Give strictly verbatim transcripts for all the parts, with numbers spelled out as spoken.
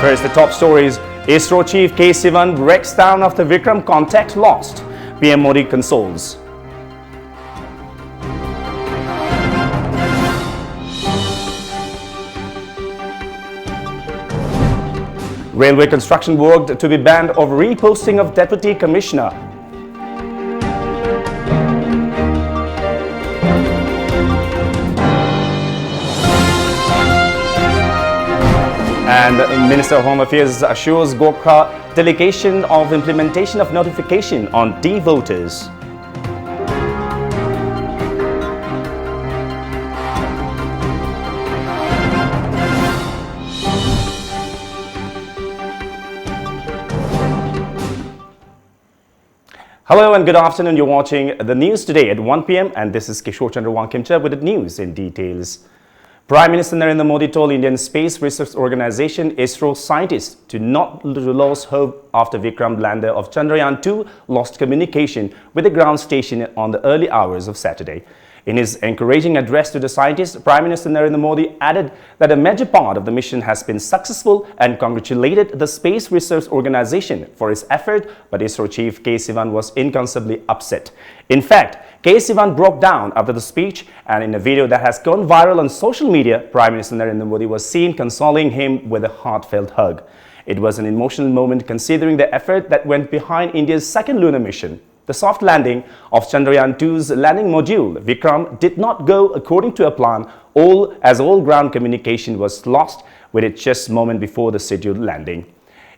First, the top stories. ISRO chief K Sivan breaks down after Vikram contact lost. P M Modi consoles. Railway construction work to be banned over reposting of deputy commissioner. And Minister of Home Affairs assures Gorkha delegation of implementation of notification on D voters. Hello and good afternoon. You're watching the news today at one p m, and this is Kishore Chandra Wangkimcha with the news in details. Prime Minister Narendra Modi told Indian Space Research Organization ISRO scientists to not to lose hope after Vikram lander of Chandrayaan two lost communication with the ground station on the early hours of Saturday. In his encouraging address to the scientists, Prime Minister Narendra Modi added that a major part of the mission has been successful and congratulated the Space Research Organization for its effort, but ISRO chief K Sivan was inconsolably upset. In fact, K Sivan broke down after the speech, and in a video that has gone viral on social media, Prime Minister Narendra Modi was seen consoling him with a heartfelt hug. It was an emotional moment considering the effort that went behind India's second lunar mission. The soft landing of Chandrayaan two's landing module, Vikram, did not go according to a plan, all, as all ground communication was lost with it just moment before the scheduled landing.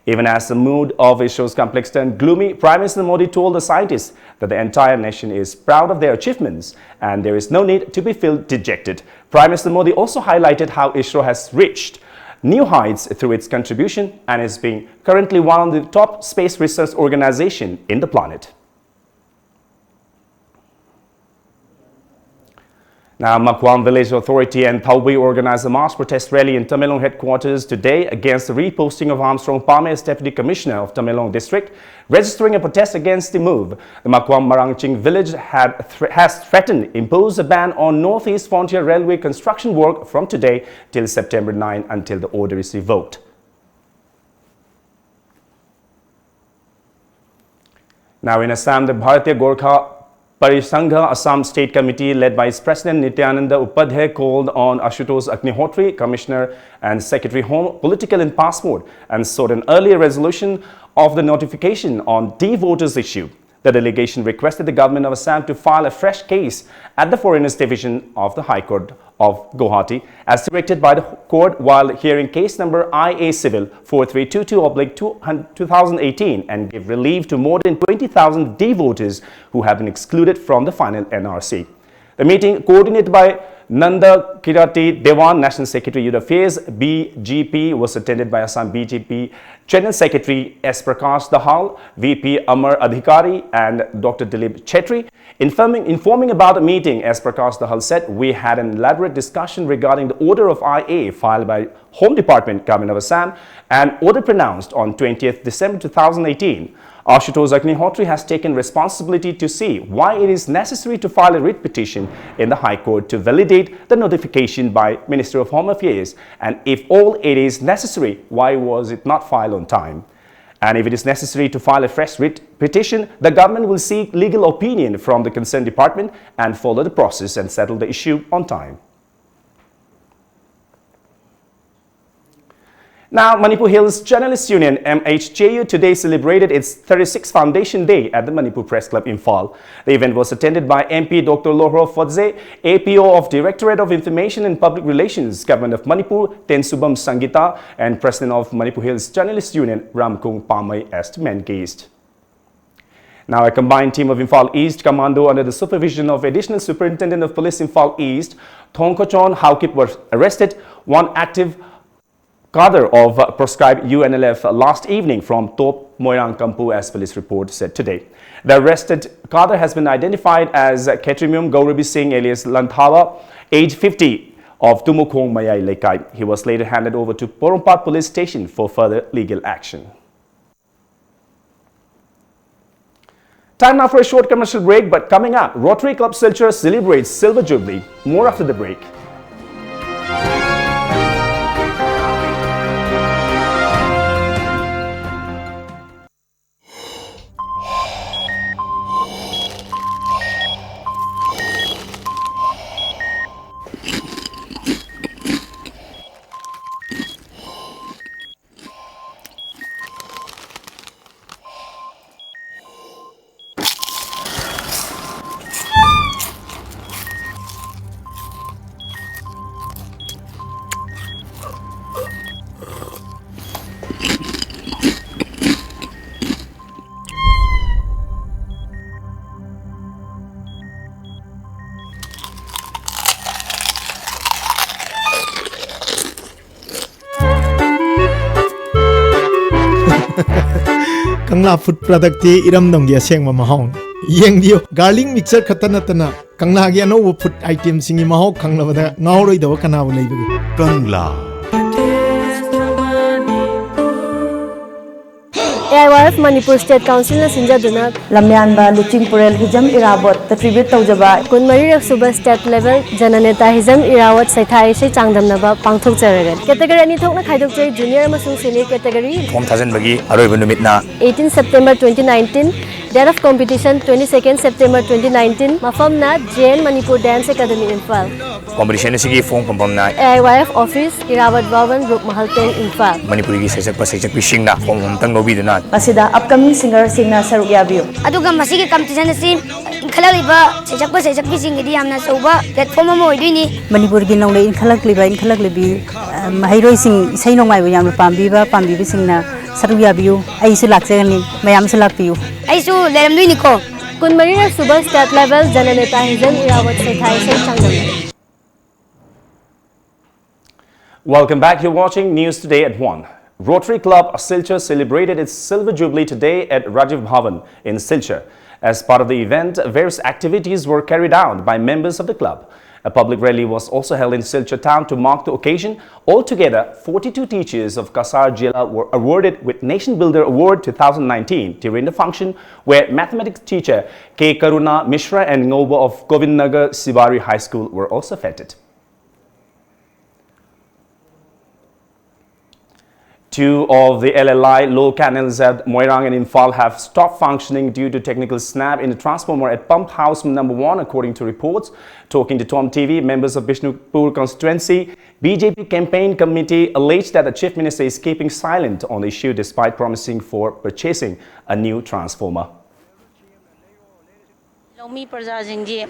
Even as the mood of ISRO's complex turned gloomy, Prime Minister Modi told the scientists that the entire nation is proud of their achievements and there is no need to be feel dejected. Prime Minister Modi also highlighted how ISRO has reached new heights through its contribution and is being currently one of the top space research organization in the planet. Now, Makuam Village Authority and Thaubui organized a mass protest rally in Tamenglong headquarters today against the reposting of Armstrong Pame as Deputy Commissioner of Tamenglong District. Registering a protest against the move, the Makuam Marangching Village had thre- has threatened impose a ban on Northeast Frontier Railway construction work from today till September nine until the order is revoked. Now in Assam, the Bharatiya Gorkha Parisangha Assam State Committee, led by its President Nityananda Upadhyay, called on Ashutosh Agnihotri, Commissioner and Secretary Home, Political and Passport, and sought an earlier resolution of the notification on D voters issue. The delegation requested the government of Assam to file a fresh case at the Foreigners Division of the High Court of Guwahati, as directed by the court while hearing case number I A Civil four three two two oblique two thousand eighteen, and give relief to more than twenty thousand D voters who have been excluded from the final N R C. The meeting, coordinated by Nanda Kirati Dewan, National Secretary, Youth Affairs, B G P, was attended by Assam B J P General Secretary S Prakash Dahal, V P Amar Adhikari, and Doctor Dilip Chetri. Informing, informing about the meeting, S Prakash Dahal said, "We had an elaborate discussion regarding the order of I A filed by Home Department, Government of Assam, and order pronounced on twentieth December two thousand eighteen. Ashutosh Agnihotri has taken responsibility to see why it is necessary to file a writ petition in the High Court to validate the notification by Minister of Home Affairs, and if all it is necessary, why was it not filed on time? And if it is necessary to file a fresh writ petition, the government will seek legal opinion from the concerned department and follow the process and settle the issue on time." Now, Manipur Hills Journalists Union, M H J U, today celebrated its thirty-sixth Foundation Day at the Manipur Press Club, Imphal. The event was attended by M P Doctor Lohro Fotze, A P O of Directorate of Information and Public Relations, Government of Manipur, Tensubam Sangita, and President of Manipur Hills Journalists Union, Ramkung Pamei, as the main guest. Now, a combined team of Imphal East Commando, under the supervision of Additional Superintendent of Police Imphal East, Thongkochon Haokip, were arrested. One active cadre of, uh, proscribed U N L F last evening from Top Moirang Kampu, as police report said today. The arrested cadre has been identified as Ketrimium Gaurabi Singh alias Lanthawa, age fifty, of Tumukhong Mayai Lekai. He was later handed over to Porompat Police Station for further legal action. Time now for a short commercial break, but coming up, Rotary Club Silchar celebrates Silver Jubilee. More after the break. ꯀꯪꯂꯥ food ꯄ꯭ꯔꯗꯛꯇꯤ ꯏꯔꯝꯗꯝꯒꯤ ꯑꯁꯦꯡꯕ ꯃꯍꯥꯎꯅꯤ꯫ ꯌꯦꯡꯕꯤꯌꯨ, garlic mixer ꯈꯛꯇ ꯅꯠꯇꯅ ꯀꯪꯂꯥꯒꯤ ꯑꯅꯧꯕ food ꯑꯥꯏꯇꯦꯝꯁꯤꯡꯒꯤ ꯃꯍꯥꯎ ꯈꯪꯂꯕꯗ ꯉꯥꯎꯔꯣꯏꯗꯕ ꯀꯅꯥꯕꯨ ꯂꯩꯕꯒꯦ? ꯀꯪꯂꯥ꯫ A I Y F Manipur state ꯀꯥꯎꯟꯁꯤꯜꯅ ꯁꯤꯟꯖꯗꯨꯅ ꯂꯝꯌꯥꯟꯕ ꯂꯨꯆꯤꯡꯄꯨꯔꯦꯜ ꯍꯤꯖꯝ ꯏꯔꯥꯕꯣꯠꯇ ꯇ꯭ꯔꯤꯕ꯭ꯌꯨꯠ ꯇꯧꯖꯕ ꯀꯨꯟꯃꯔꯤꯔꯛ ꯁꯨꯕ ꯁ꯭ꯇꯦꯠ ꯂꯦꯚꯦꯜ ꯖꯅꯅꯦꯇꯥ ꯍꯤꯖꯝ ꯏꯔꯥꯕꯣꯠ ꯁꯩꯊꯥ ꯏꯁꯩ ꯆꯥꯡꯗꯝꯅꯕ ꯄꯥꯡꯊꯣꯛꯆꯔꯒꯦ꯫ ꯀꯦꯇꯒꯣꯔꯤ ꯑꯅꯤ ꯊꯣꯛꯅ ꯈꯥꯏꯗꯣꯛꯆꯩ, ꯖꯨꯅꯤꯌꯔ ꯑꯃꯁꯨꯡ ꯁꯦꯅꯤꯌꯔ ꯀꯦꯇꯒꯣꯔꯤ꯫ ꯐꯣꯝ ꯊꯥꯖꯤꯟꯕꯒꯤ ꯑꯔꯣꯏꯕ ꯅꯨꯃꯤꯠꯅ eighteen September twenty nineteen, date of competition twenty second September twenty nineteen, ꯃꯐꯝꯅ J N Manipur dance academy Imphal. Competition ꯑꯁꯤꯒꯤ ꯐꯣꯝ ꯐꯪꯐꯝꯅ A I Y F office, Irabot Bhavan, Rupmahal tank, Imphal. ꯃꯅꯤꯄꯨꯔꯒꯤ ꯁꯩꯁꯛꯄ ꯁꯩꯁꯛꯄꯤꯁꯤꯡꯅ ꯐꯣꯝ ꯑꯃꯇꯪ ꯂꯧꯕꯤꯗꯨꯅ ꯃꯁꯤꯗ ꯑꯞꯀꯃꯤꯡ ꯁꯤꯡꯒꯔꯁꯤꯡꯅ ꯁꯔꯨꯛ ꯌꯥꯕꯤꯌꯨ꯫ ꯑꯗꯨꯒ ꯃꯁꯤꯒꯤ ꯀꯝꯄꯤꯇꯤꯁꯟ ꯑꯁꯤ ꯏꯟꯈꯠꯂꯛꯂꯤꯕ ꯁꯩꯁꯛꯄ ꯁꯩꯁꯛꯄꯤꯁꯤꯡꯒꯤꯗꯤ ꯌꯥꯝꯅ ꯑꯆꯧꯕ ꯄ꯭ꯂꯦꯠꯐꯣꯝ ꯑꯃ ꯑꯣꯏꯗꯣꯏꯅꯤ꯫ ꯃꯅꯤꯄꯨꯔꯒꯤ ꯅꯧꯅ ꯏꯟꯈꯠꯂꯛꯂꯤꯕ, ꯏꯟꯈꯠꯂꯛꯂꯤꯕꯤ, ꯑ, ꯃꯍꯩꯔꯣꯏꯁꯤꯡ, ꯏꯁꯩ ꯅꯣꯡꯃꯥꯏꯕꯨ ꯌꯥꯝꯅ ꯄꯥꯝꯕꯤꯕ, ꯄꯥꯝꯕꯤꯕꯁꯤꯡꯅ ꯁꯔꯨꯛ ꯌꯥꯕꯤꯌꯨ꯫ ꯑꯩꯁꯨ ꯂꯥꯛꯆꯒꯅꯤ, ꯃꯌꯥꯝꯁꯨ ꯂꯥꯛꯄꯤꯌꯨ꯫ ꯑꯩꯁꯨ ꯂꯩꯔꯝꯗꯣꯏꯅꯤꯀꯣ꯫ ꯀꯨꯟꯃꯔꯤꯔꯛ ꯁꯨꯕ ꯁ꯭ꯇꯦꯠ ꯂꯦꯚꯦꯜ ꯖꯅꯅꯦꯇꯥ ꯍꯤꯖꯝ ꯏꯔꯥꯕꯠ ꯁꯩꯊꯥ ꯏꯁꯩ ꯆꯥꯡꯗꯝꯅꯕ꯫ Welcome back. You're watching News Today at one. Rotary Club Silchar celebrated its Silver Jubilee today at Rajiv Bhavan in Silchar. As part of the event, various activities were carried out by members of the club. A public rally was also held in Silchar town to mark the occasion. Altogether, forty-two teachers of Cachar Jila were awarded with Nation Builder Award two thousand nineteen during the function where mathematics teacher K Karuna Mishra and Ngoba of Govindnagar Sibari High School were also feted. Two of the L L I low canals at Moirang and Imphal have stopped functioning due to technical snap in the transformer at pump house number one, according to reports. Talking to Tom T V, members of Bishnupur constituency B J P campaign committee alleged that the Chief Minister is keeping silent on the issue despite promising for purchasing a new transformer. ꯂꯧꯃꯤ ꯄ꯭ꯔꯖꯥꯁꯤꯡꯁꯤ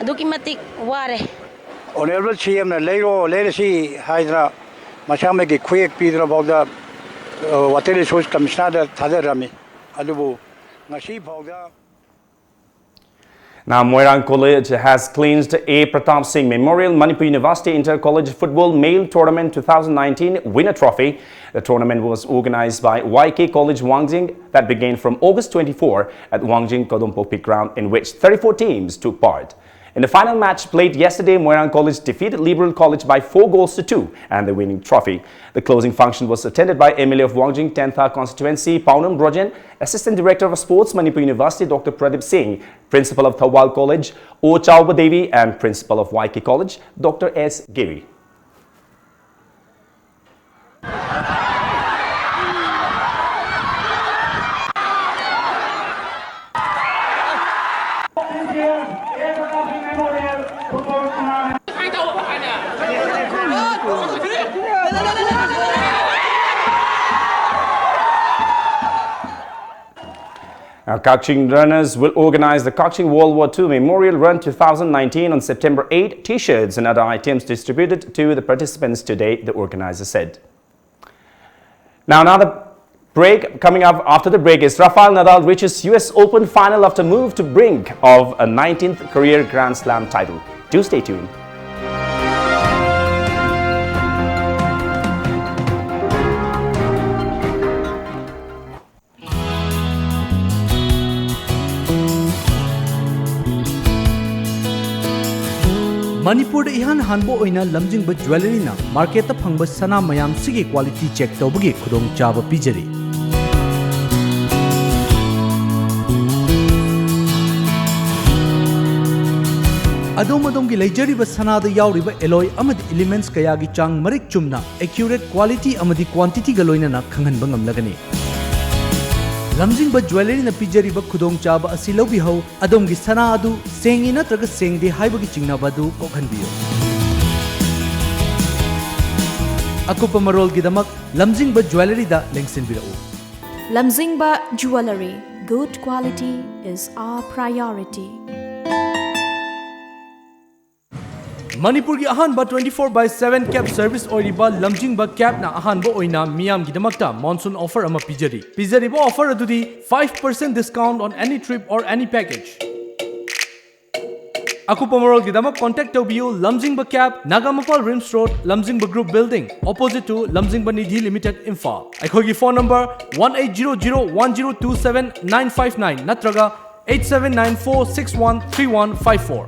ꯑꯗꯨꯛꯀꯤ ꯃꯇꯤꯛ ꯋꯥꯔꯦ꯫ Honourable ꯁꯤ ꯑꯦꯝꯅ ꯂꯩꯔꯣ, ꯂꯩꯔꯁꯤ ꯍꯥꯏꯗꯅ ꯃꯁꯥꯃꯛꯀꯤ ꯈꯨꯌꯦꯛ ꯄꯤꯗꯨꯅ ꯐꯥꯎꯗ, ꯑ, ꯋꯥꯇꯔ ꯔꯤꯁꯣꯔꯁ ꯀꯃꯤꯁꯅꯔꯗ ꯊꯥꯖꯔꯝꯃꯤ꯫ ꯑꯗꯨꯕꯨ ꯉꯁꯤ ꯐꯥꯎꯗ Now, Moirang College has clinched A Pratap Singh Memorial Manipur University Inter-College Football Male Tournament twenty nineteen Winner Trophy. The tournament was organized by Y K College Wangjing that began from August twenty-four at Wangjing Kodompo Peak Ground, in which thirty-four teams took part. In the final match played yesterday, Moirang College defeated Liberal College by four goals to two and the winning trophy. The closing function was attended by M L A of Wangjing Tentha constituency, Paunam Brojen, Assistant Director of Sports, Manipur University, Doctor Pradip Singh, Principal of Thawal College, O Chauba Devi, and Principal of Y K College, Doctor S Giri. Now, Kakching runners will organize the Kakching World War two Memorial Run twenty nineteen on September eighth. T-shirts and other items distributed to the participants today, the organizer said. Now, another break coming up. After the break is Rafael Nadal reaches U S Open final after move to brink of a nineteenth career Grand Slam title. Do stay tuned. ꯃꯅꯤꯄꯨꯔꯗ ꯏꯍꯥꯟ ꯍꯥꯟꯕ ꯑꯣꯏꯅ ꯂꯝꯖꯤꯡꯕ ꯖ꯭ꯋꯦꯂꯔꯤꯅ ꯃꯥꯔꯀꯦꯠꯇ ꯐꯪꯕ ꯁꯅꯥ ꯃꯌꯥꯝꯁꯤꯒꯤ quality check ꯇꯧꯕꯒꯤ ꯈꯨꯗꯣꯡꯆꯥꯕ ꯄꯤꯖꯔꯤ꯫ ꯑꯗꯣꯝ ꯑꯗꯣꯝꯒꯤ ꯂꯩꯖꯔꯤꯕ ꯁꯅꯥꯗ ꯌꯥꯎꯔꯤꯕ ꯑꯦꯂꯣꯏ ꯑꯃꯗꯤ ꯏꯂꯤꯃꯦꯟꯠꯁ ꯀꯌꯥꯒꯤ ꯆꯥꯡ ꯃꯔꯤꯛ ꯆꯨꯝꯅ, ꯑꯦꯀ꯭ꯌꯨꯔꯦꯠ ꯀ꯭ꯋꯥꯂꯤꯇꯤ ꯑꯃꯗꯤ ꯀ꯭ꯋꯥꯟꯇꯤꯇꯤꯒ ꯂꯣꯏꯅꯅ ꯈꯪꯍꯟꯕ ꯉꯝꯂꯒꯅꯤ꯫ ꯂꯝꯖꯤꯡꯕ ꯖ꯭ꯋꯦꯂꯔꯤꯅ ꯄꯤꯖꯔꯤꯕ ꯈꯨꯗꯣꯡꯆꯥꯕ ꯑꯁꯤ ꯂꯧꯕꯤꯍꯧ꯫ ꯑꯗꯣꯝꯒꯤ ꯁꯅꯥ ꯑꯗꯨ ꯁꯦꯡꯉꯤ ꯅꯠꯇ꯭ꯔꯒ ꯁꯦꯡꯗꯦ ꯍꯥꯏꯕꯒꯤ ꯆꯤꯡꯅꯕ ꯑꯗꯨ ꯀꯣꯛꯍꯟꯕꯤꯌꯨ꯫ ꯑꯀꯨꯞꯄ ꯃꯔꯣꯜꯒꯤꯗꯃꯛ ꯂꯝꯖꯤꯡꯕ ꯖ꯭ꯋꯦꯂꯔꯤꯗ ꯂꯦꯡꯁꯤꯟꯕꯤꯔꯛꯎ꯫ Lamjingba Jewellery, good quality is our priority. ꯃꯅꯤꯄꯨꯔꯒꯤ ꯑꯍꯥꯟꯕ twenty four by seven cab service ꯑꯣꯏꯔꯤꯕ ꯂꯝꯖꯤꯡꯕ cabꯅ ꯑꯍꯥꯟꯕ ꯑꯣꯏꯅ ꯃꯤꯌꯥꯝꯒꯤꯗꯃꯛꯇ monsoon offer ꯑꯃ ꯄꯤꯖꯔꯤ꯫ ꯄꯤꯖꯔꯤꯕ offer ꯑꯗꯨꯗꯤ five percent discount on any trip or any package꯫ ꯑꯀꯨꯞꯄ ꯃꯔꯣꯜꯒꯤꯗꯃꯛ contact ꯇꯧꯕꯤꯌꯨ ꯂꯝꯖꯤꯡꯕ cab, ꯅꯥꯒꯥꯃꯄꯥꯜ ꯔꯤꯝꯁ ꯔꯣꯗ, ꯂꯝꯖꯤꯡꯕ group building, opposite to ꯂꯝꯖꯤꯡꯕ ꯅꯤꯙꯤ ꯂꯤꯃꯤꯇꯦꯗ, ꯏꯝꯐꯥꯜ꯫ ꯑꯩꯈꯣꯏꯒꯤ phone number one eight zero zero one zero two seven nine five nine ꯅꯠꯇ꯭ꯔꯒ eight seven nine four six one three one five four.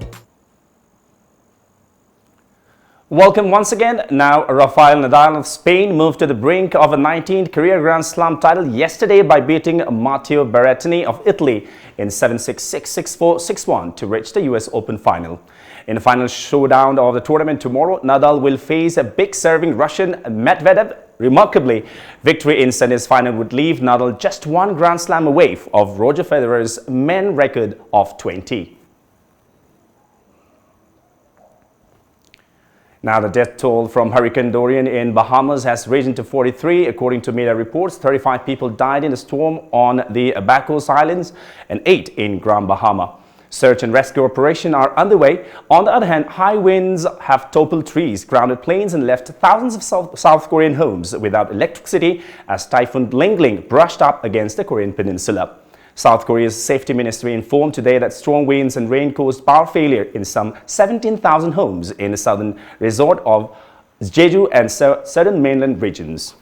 Welcome once again. Now, Rafael Nadal of Spain moved to the brink of a nineteenth career Grand Slam title yesterday by beating Matteo Berrettini of Italy in seven six, six six, four six one to reach the U S Open final. In the final showdown of the tournament tomorrow, Nadal will face a big serving Russian Medvedev. Remarkably, victory in Sunday's final would leave Nadal just one Grand Slam away of Roger Federer's men record of twenty. Now, the death toll from Hurricane Dorian in Bahamas has risen to forty-three. According to media reports, thirty-five people died in the storm on the Abacos Islands and eight in Grand Bahama. Search and rescue operations are underway. On the other hand, high winds have toppled trees, grounded planes, and left thousands of South, South Korean homes without electricity as Typhoon Lingling brushed up against the Korean peninsula. South Korea's safety ministry informed today that strong winds and rain caused power failure in some seventeen thousand homes in the southern resort of Jeju and sou- southern mainland regions.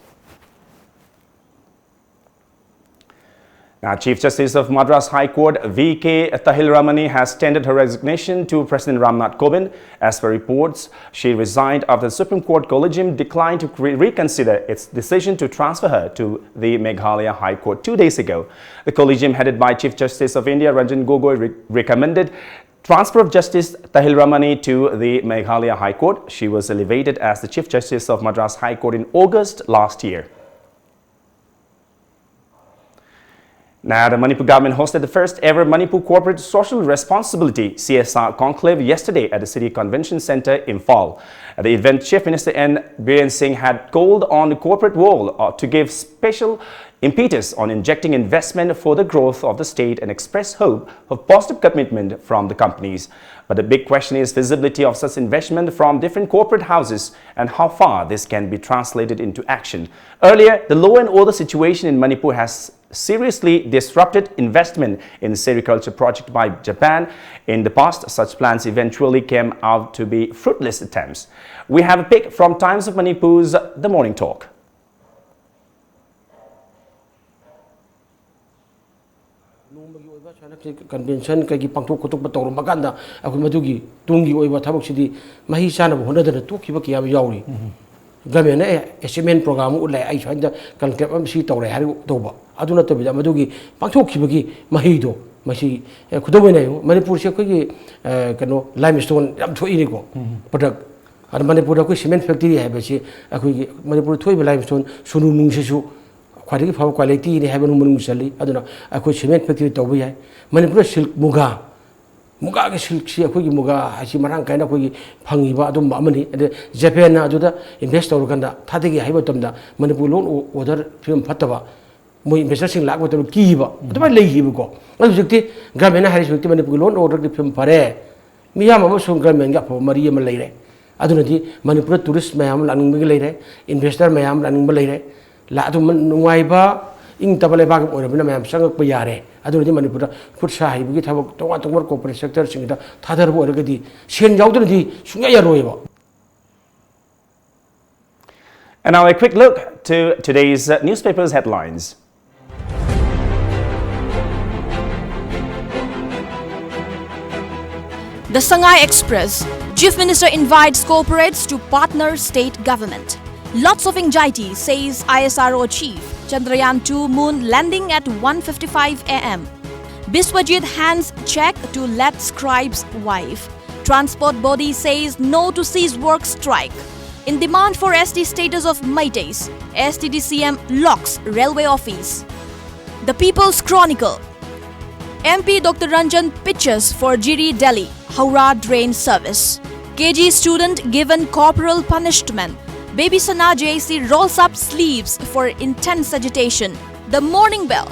Now, Chief Justice of Madras High Court V K Tahilramani has tendered her resignation to President Ramnath Kovind. As per reports, she resigned after the Supreme Court Collegium declined to re- reconsider its decision to transfer her to the Meghalaya High Court two days ago. The Collegium, headed by Chief Justice of India Ranjan Gogoi, re- recommended transfer of Justice Tahilramani to the Meghalaya High Court. She was elevated as the Chief Justice of Madras High Court in August last year. Now, the Manipur government hosted the first ever Manipur Corporate Social Responsibility, C S R, conclave yesterday at the City Convention Centre, Imphal. At the event, Chief Minister N Biren Singh had called on the corporate world uh, to give special impetus on injecting investment for the growth of the state and expressed hope for positive commitment from the companies. But the big question is visibility of such investment from different corporate houses and how far this can be translated into action. Earlier, the law and order situation in Manipur has seriously disrupted investment in sericulture project by Japan. In the past, such plans eventually came out to be fruitless attempts. We have a pic from Times of Manipur's The Morning Talk. ꯅꯣꯡꯃꯒꯤ ꯑꯣꯏꯕ ꯁꯨꯃꯥꯏꯅ convention ꯀꯩꯒꯤ ꯄꯥꯡꯊꯣꯛ ꯈꯣꯠꯇꯣꯛꯄ ꯇꯧꯔꯝꯕ ꯀꯥꯟꯗ ꯑꯩꯈꯣꯏ ꯃꯗꯨꯒꯤ ꯇꯨꯡꯒꯤ ꯑꯣꯏꯕ ꯊꯕꯛꯁꯤꯗꯤ ꯃꯍꯩ ꯆꯥꯅꯕ ꯍꯣꯠꯅꯗꯅ ꯇꯣꯛꯈꯤꯕ ꯀꯌꯥ ꯑꯃ ꯌꯥꯎꯔꯤ꯫ ꯒꯃꯦꯟꯅ ꯑꯦ ꯑꯦꯆꯤꯞꯃꯦꯟ ꯄ꯭ꯔꯣꯒ꯭ꯔꯥꯝ ꯑꯃ ꯎꯠꯂꯦ, ꯑꯩ ꯁ꯭ꯋꯥꯏꯗ ꯀꯟꯀ꯭ꯔꯦꯞ ꯑꯃ ꯁꯤ ꯇꯧꯔꯦ ꯍꯥꯏꯔꯒ ꯇꯧꯕ, ꯑꯗꯨ ꯅꯠꯇꯕꯤꯗ ꯃꯗꯨꯒꯤ ꯄꯥꯡꯊꯣꯛꯈꯤꯕꯒꯤ ꯃꯍꯩꯗꯣ ꯃꯁꯤ ꯑꯦ, ꯈꯨꯗꯝ ꯑꯣꯏꯅ ꯌꯦꯡꯉꯨ, ꯃꯅꯤꯄꯨꯔꯁꯦ ꯑꯩꯈꯣꯏꯒꯤ ꯑꯦ, ꯀꯩꯅꯣ ꯂꯥꯏꯝ ꯁ꯭ꯇꯣꯟ ꯌꯥꯝ ꯊꯣꯛꯏꯅꯤꯀꯣ, ꯄ꯭ꯔꯗꯛ꯫ ꯑꯗ ꯃꯅꯤꯄꯨꯔꯗ ꯑꯩꯈꯣꯏ ꯁꯤꯃꯦꯟ ꯐꯦꯛꯇꯔꯤ ꯍꯥꯏꯕꯁꯤ ꯑꯩꯈꯣꯏꯒꯤ ꯃꯅꯤꯄꯨꯔꯗ ꯊꯣꯛꯏꯕ ꯂꯥꯏꯝ ꯁ꯭ꯇꯣꯟ ꯁꯨꯅꯨ ꯅꯨꯡꯁꯤꯁꯨ ꯈ꯭ꯋꯥꯏꯗꯒꯤ ꯐꯕ ꯀ꯭ꯋꯥꯂꯤꯇꯤꯅꯤ ꯍꯥꯏꯕ ꯃꯅꯨꯡ ꯆꯜꯂꯤ꯫ ꯑꯗꯨꯅ ꯑꯩꯈꯣꯏ ꯁꯤꯃꯦꯟ ꯐꯦꯛꯇꯔꯤ ꯇꯧꯕ ꯌꯥꯏ꯫ ꯃꯅꯤꯄꯨꯔꯗ ꯁꯤꯜꯛ ꯃꯨꯒꯥ, ꯃꯨꯒꯥꯒꯤ ꯁꯤꯜꯛꯁꯤ ꯑꯩꯈꯣꯏꯒꯤ ꯃꯨꯒꯥ ꯍꯥꯏꯁꯤ ꯃꯔꯥꯡ ꯀꯥꯏꯅ ꯑꯩꯈꯣꯏꯒꯤ ꯐꯪꯉꯤꯕ ꯑꯗꯨꯝꯕ ꯑꯃꯅꯤ꯫ ꯑꯗꯩ ꯖꯄꯦꯟꯅ ꯑꯗꯨꯗ ꯏꯟꯚꯦꯁ ꯇꯧꯔꯀꯥꯟꯗ ꯊꯥꯗꯒꯤ ꯍꯥꯏꯕ ꯃꯇꯝꯗ ꯃꯅꯤꯄꯨꯔ ꯂꯣꯟ ꯑꯣ-, ꯑꯣꯔꯗꯔ ꯐꯤꯕꯝ ꯐꯠꯇꯕ, ꯃꯣꯏ ꯏꯟꯚꯦꯁꯇꯔꯁꯤꯡ ꯂꯥꯛꯄ ꯃꯇꯝꯗ ꯀꯤꯕ ꯑꯗꯨꯃꯥꯏꯅ ꯂꯩꯈꯤꯕꯀꯣ꯫ ꯑꯗꯨ ꯍꯧꯖꯤꯛꯇꯤ ꯒꯚꯔꯟꯃꯦꯟꯅ ꯍꯥꯏꯔꯤꯁꯤ ꯍꯧꯖꯤꯛꯇꯤ ꯃꯅꯤꯄꯨꯔꯒꯤ ꯂꯣꯟ ꯑꯣꯔꯗꯔꯒꯤ ꯐꯤꯕꯝ ꯐꯔꯦ, ꯃꯤꯌꯥꯝ ꯑꯃꯁꯨꯡ ꯒꯚꯔꯟꯃꯦꯟꯒ ꯑꯐꯕ ꯃꯔꯤ ꯑꯃ ꯂꯩꯔꯦ꯫ ꯑꯗꯨꯅꯗꯤ ꯃꯅꯤꯄꯨꯔꯗ ꯇꯨꯔꯤꯁ ꯃꯌꯥꯝ ꯑꯃ ꯂꯥꯛꯅꯤꯡꯕꯒꯤ ꯂꯩꯔꯦ, ꯏꯟꯚꯦꯁꯇꯔ ꯃꯌꯥꯝ ꯑꯃ ꯂꯥꯛꯅꯤꯡꯕ ꯂꯩꯔꯦ꯫ ꯂꯥ-, ꯑꯗꯨꯝ ꯅꯨꯡꯉꯥꯏꯕ ꯏꯪ ꯇꯞꯄ ꯂꯩꯕꯥꯛ ꯑꯃ ꯑꯣꯏꯔꯕꯅꯤꯅ ꯃꯌꯥꯝ ꯆꯪꯉꯛꯄ ꯌꯥꯔꯦ꯫ ꯑꯗꯨꯅꯗꯤ ꯃꯅꯤꯄꯨꯔꯗ ꯈꯨꯠ ꯁꯥ ꯍꯩꯕꯒꯤ ꯊꯕꯛ ꯇꯣꯉꯥꯟ ꯇꯣꯉꯥꯟꯕ ꯀꯣꯔꯄꯣꯔꯦꯠ ꯁꯦꯛꯇꯔꯁꯤꯡꯗ ꯊꯥꯗꯔꯕ ꯑꯣꯏꯔꯒꯗꯤ ꯁꯦꯟ ꯌꯥꯎꯗꯅꯗꯤ ꯁꯨꯡꯌꯥ ꯌꯥꯔꯣꯏꯕ꯫ And now a quick look to today's uh, newspapers headlines. The Sangai Express. Chief Minister invites corporates to partner state government. Lots of anxiety, says I S R O chief. Chandrayaan two moon landing at one fifty-five A M. Biswajit hands cheque to Late Scribe's wife. Transport body says no to cease work strike. In demand for S T status of Meiteis, S T D C M locks railway office. The People's Chronicle. M P Doctor Ranjan pitches for Jiri Delhi Howrah drain service. K G student given corporal punishment. Baby Sana J C rolls up sleeves for intense agitation. The Morning Bell.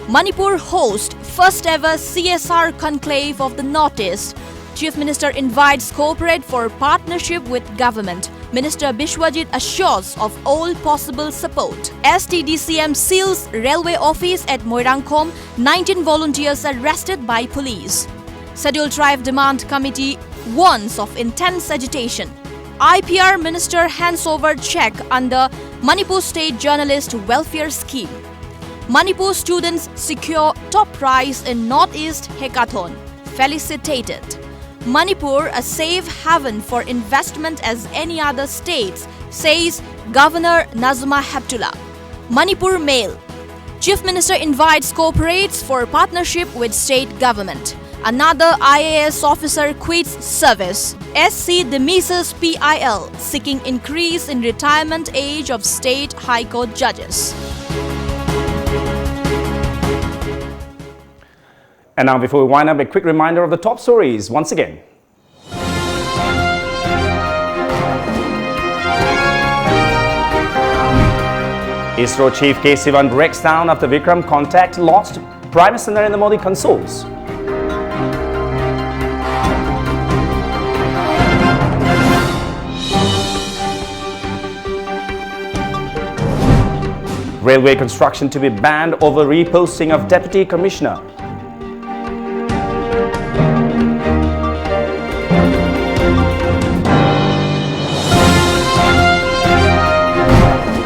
Manipur host first ever C S R conclave of the Northeast. Chief Minister invites corporate for partnership with government. Minister Biswajit assures of all possible support. S T D C M seals railway office at Moirangkhom. Nineteen volunteers arrested by police. Scheduled Tribe Demand Committee warns of intense agitation. I P R Minister hands over check under Manipur State Journalist Welfare Scheme. Manipur students secure top prize in Northeast Hackathon. Felicitated. Manipur, a safe haven for investment as any other states, says Governor Nazma Heptulla. Manipur Mail. Chief Minister invites corporates for partnership with state government. Another I A S officer quits service. S C dismisses P I L, seeking increase in retirement age of state High Court judges. And now, before we wind up, a quick reminder of the top stories once again. ISRO chief K Sivan breaks down after Vikram contact lost. Prime Minister Narendra Modi consoles. Railway construction to be banned over reposting of Deputy Commissioner.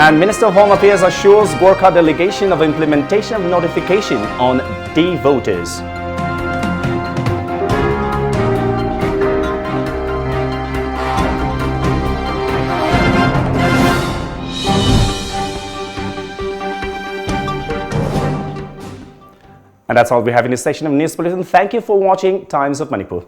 And Minister of Home Affairs assures Gorkha delegation of implementation of notification on de-voters. And that's all we have in this session of News Bulletin. Thank you for watching Times of Manipur.